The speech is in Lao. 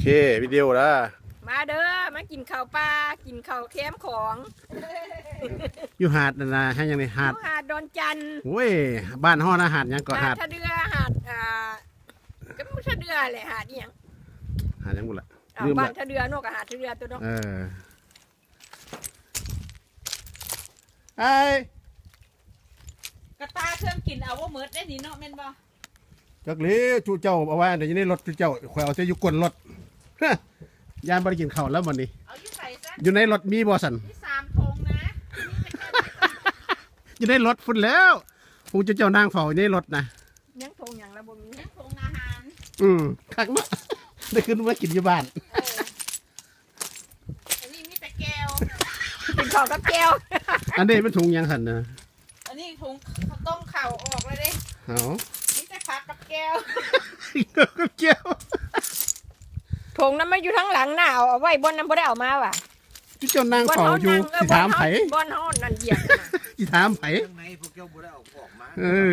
ເຄ ວິດີໂອລະ ມາເດີ ມາກິນເຂົ້າປ່າ ກິນເຂົ້າແຄມຂອງ ຢູ່ຫາດນັ້ນນະ ຫາດຫຍັງນີ້? ຫາດ ຢູ່ຫາດດອນຈັນ. ໂອ້ຍ ບ້ານເຮົານະ ຫາດຫຍັງເກາະ? ຫາດ ຫາດທ່າເດື່ອ ຫາດ ອ່າ ກໍບໍ່ທ່າເດື່ອແຫຼະ ຫາດອີ່ຫຍັງ? ຫາດຫຍັງບຸລະ? ອ້າວ ລືມລະ ບ້ານທ່າເດື່ອເນາະ ກໍຫາດທ່າເດື່ອຕົວເນາະ. ເອີ ອ້າຍ ກະຕ່າເຄື່ອງກິນເອົາບໍ່ໝົດເດ້ນີ້ເນາະ ແມ່ນບໍ່? ຈັກແລ້ວ ຈຸເຈົ້າເອົາໄວ້ຢູ່ໃນລົດຈຸເຈົ້າ ຂ້ອຍເອົາແຕ່ຢູ່ກົ້ນລົດ. ຢ້ານບໍ່ໄດ້ກິນເຂົ້າແລ້ວມື້ນີ້. ເອົາຢູ່ໃສຊັ້ນ? ຢູ່ໃນລົດມີບໍ່ຊັ້ນ? ມີສາມຖົງນະ ມີແຕ່ແກ້ວ ຢູ່ໃນລົດພຸ້ນແລ້ວ. ຜູ້ເຈົ້ານັ່ງເຝົ້າຢູ່ໃນລົດນະ. ຍັງຖົງຫຍັງລະບໍ່ມີ? ຍັງຖົງອາຫານ. ອືມ ຄັກເນາະ ໄດ້ຂຶ້ນມາກິນຢູ່ບ້ານ. ເອີ ອັນນີ້ມີແຕ່ແກ້ວ ກິນເຂົ້າກັບແຈ່ວ. ອັນນີ້ມັນຖົງຫຍັງຫັ້ນນະ? ອັນນີ້ຖົງ ຕ້ອງເຂົ້າອອກແລ້ວເດ້. ເອົ້າ ມີແຕ່ຜັກກັບແຈ່ວ ກັບແຈ່ວ. ຖົງນັ້ນມັນຢູ່ທາງຫຼັງນະ ເອົາ ເອົາໄວ້ບ່ອນນັ້ນ ບໍ່ໄດ້ເອົາມາຫວາ? ຈຸເຈົ້ານັ່ງເຝົ້າຢູ່ ບ່ອນເຮົານັ່ງ ເອີ ຊິຖາມໃຜ? ບ່ອນເຮົາ ບ່ອນເຮົານັ້ນຢຽບນະ ຊິຖາມໃຜ? ຂ້າງໃນພວກເຈົ້າບໍ່ໄດ້ເອົາອອກມາ. ເອີ